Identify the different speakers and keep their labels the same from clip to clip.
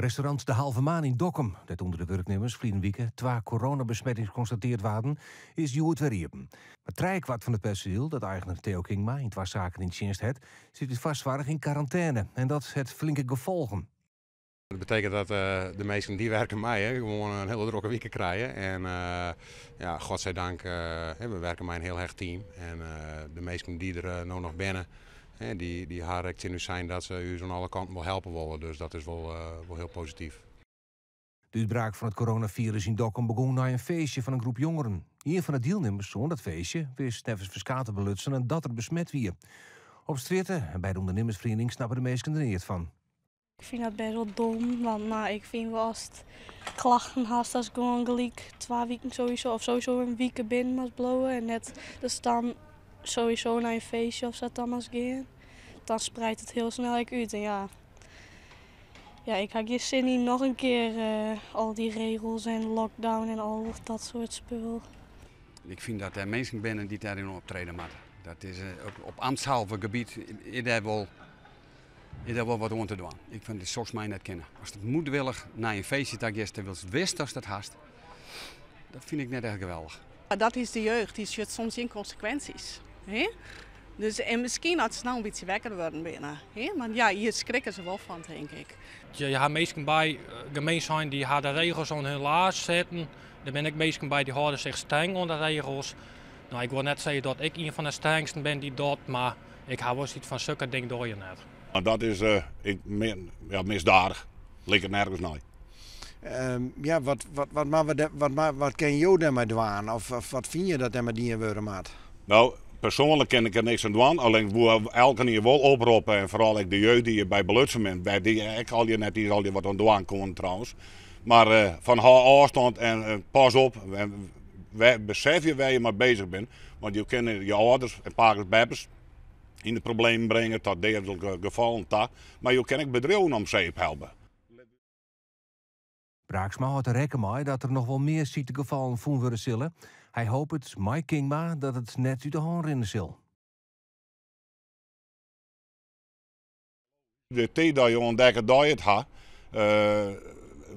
Speaker 1: Restaurant De Halve Maan yn Dokkum, dêr't ûnder de wurknimmers ferline wike twa coronabesmettings konstateard waarden, is hjoed wer iepen. Mar trijekwart fan it personiel dat eigener Theo Kingma yn twa saken yn tsjinst hat, sit út foarsoarch yn karantêne en dat hat flinke gefolgen.
Speaker 2: Dat betekent dat de minsken die werken mei gewoan in hiele drokke wike krije. En ja, godzijdank, we werken mei in hiel hecht team. En de minsken die der no noch binne, dy ha ek tsjin ús sein dat se ús oan alle kanten wol helpe wolle. Dus dat is wol hiel posityf.
Speaker 1: De útbraak fan it coronafirus yn Dokkum begûn nei in feestje fan in groep jongeren. Ien fan de dielnimmers oan dat feestje wist neffens ferskate belutsenen dat er besmet wie. Op strjitte en by de ûndernimmersferiening snappe de minsken der neat fan.
Speaker 3: Ik fyn dat bêst wol dom, want no, ik fyn wol ast klachten hast, datst gewoan gelyk twa wiken sowieso of sowieso in wike binnen moatst bliuwe en net datst dan sowieso nei in feestje of sa ta moatst gean. Dan spreidt it hiel snel ek út en ja, ja, ik ha gjin sin yn noch in kear al dy regels en lockdown en al dat soart spul.
Speaker 4: Ik fyn dat der minsken binne dy't dêryn optrede moatte. Dat is op amtshalve gebiet is dêr wol is dêr wol wat oan te dwaan. Ik fyn dat soks mei net kinne. Ast it moedwillich nei in feestje ta giest wylst witst datst it hast, dat fyn ik net echt geweldich.
Speaker 5: Dat is de jeugd, dy sjocht soms gjin konsekwinsjes. Hè? Dus, en miskien as se no in bytsje wekker wurden binne. Hè? Want ja, hjir skrikke se wol fan, tink ik.
Speaker 6: Je ha minsken by, gemeen sein, dy ha de regels oan hun laars sitten. Der binne ek minsken by dy hâlde sich streng oan de regels. No, ik wol net sizze dat ik ien fan de strengsten bin dy't dat, mar ik ha wol sayts fan sokke ding dogge je net.
Speaker 7: Dat is ja, misdadich. Liket nergens nei.
Speaker 8: Ja, wat, wat, wat, wat, wat, wat kin jo dêrmei dwaan? Of, of wat fine je dat dêrmei dien wurde moat?
Speaker 7: No, persoanlik kin ik der niks oan dwaan. Allinne woe elkenien wol oproppe en foaral ek de jeugd dy't hjirby belutsen binne, wêr't dy ek allegear net iens allegear wat oan dwaan koene trouwens. Mar fan hâld ôfstân en pas op en besef je wêr je mei bezich bent. Want je kinne je âlders en pakes beppes yn de problemen bringe tot deadlike gefallen ta. Mar jo kinne ek bedriuwen om zeep helpe.
Speaker 1: Braaksma hâldt der rekken mei dat der noch wol mear syktegefallen fûn wurde sille. Hy hopet mei Kingma dat it net út de hân rinne sil.
Speaker 7: De tiid dat je ûntdekke dat je it ha,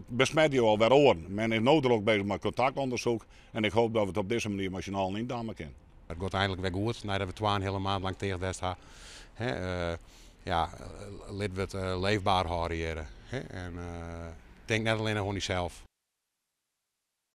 Speaker 7: besmet jo alwer oaren. Men is no drok bezich mei kontaktûndersyk en ik hoop dat we it op dizze manier mei syn allen yndamme kinne.
Speaker 2: It giet einlik wer goed neidat we twa en heale maand lang ticht west ha. Ja, lit we it leefber hâlde hjir. En tink net allinnich oan dysels.